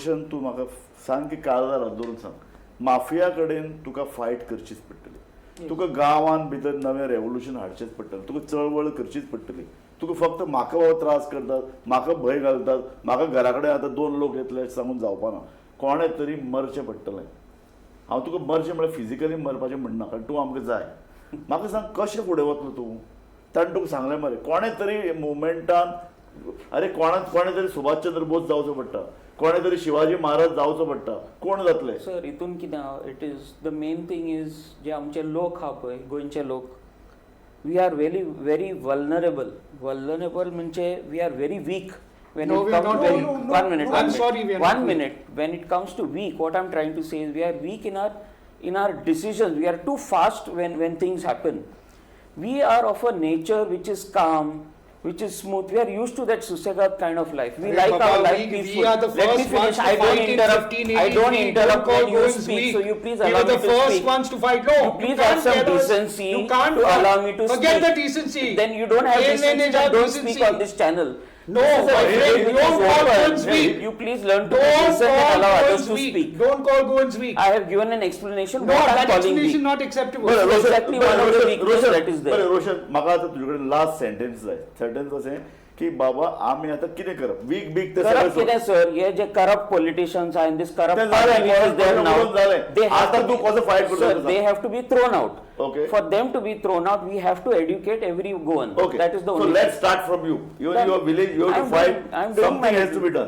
रोशन, तूं म्हाका सामकें काळजार हात दवरून सांग, माफिया कडेन तुका फायट करचीच पडटली. तुका गांवान भितर नवें रेवोल्युशन हाडचेंच पडटलें. तुका चळवळ करचीच पडटली. तुका फक्त म्हाका बाबा त्रास करतात, म्हाका भंय घालतात, म्हाका घरा कडेन आतां दोन लोक येतले अशें सांगून जावपाना. कोणें तरी मरचें पडटलें. हांव तुका मरचें म्हळ्यार फिजिकली मरपाचें म्हणना, कारण तूं आमकां जाय. म्हाका सांग, कशें फुडें वतलो तूं? ताणें तुका सांगलें मरे, कोणें तरी मुवमेंटान, अरे, कोणें तरी सुभाष चंद्र बोस जावचो पडटा, कोणें तरी शिवाजी महाराज जावचो पडटा. कोण जातले? सर, हितून कितें आहा, it is the main thing is जे आमचे लोक आहा पळय, गोंयचे लोक, we are very very vulnerable. Vulnerable म्हणजे we are very weak when No, it we are comes not to weak. No, no, one minute, no. One I'm minute. Sorry, we are one not weak. Minute. When it comes to weak, what I'm trying to say is we are weak in our decisions. We are too fast when things happen. We are of a nature which is calm, which is smooth. We are used to that susegat kind of life. We Arey like Baba, our life we peaceful. Are the Let me first finish. Ones to I don't fight in interrupt. 1583. I don't interrupt Don't call when you Goans speak, weak. so you please We allow were the me to first speak. Ones to fight. No, You please can't have some tell us. Decency You can't to allow me to Forget speak. The decency. Then you don't have Hey, decency, nee, then nee, don't decency. Speak on this channel. No, This is a my debate friend, which don't is call open. Goans weak. You please learn to be Don't decent and call allow others Goans to weak. Speak. Don't call Goans weak. I have given an explanation No, what I'm that calling explanation weak. not acceptable. बरं, रोशन, Exactly बरं, one of the Roshan, weakness Roshan, that is there. बरं रोशन, म्हाका आतां तुजे कडेन last sentence जाय. Sentence अशें की बाबा, आमी आतां कितें करप? वीक बीक ते करप सगळें सोड. कितें सर, हे जे करप्ट पॉलिटिशियन्स आहा, this corrupt ते जालें, is there कोण नाव, जालें. आतां तूं कसो fight करतलो सर? ते सांग. They have to be thrown out. Okay. For them to be thrown out, we have to educate every Goan. Okay. That is the So only let's start from you. You in Done. Your village, you have to I'm fight. I'm doing Something my has to be done.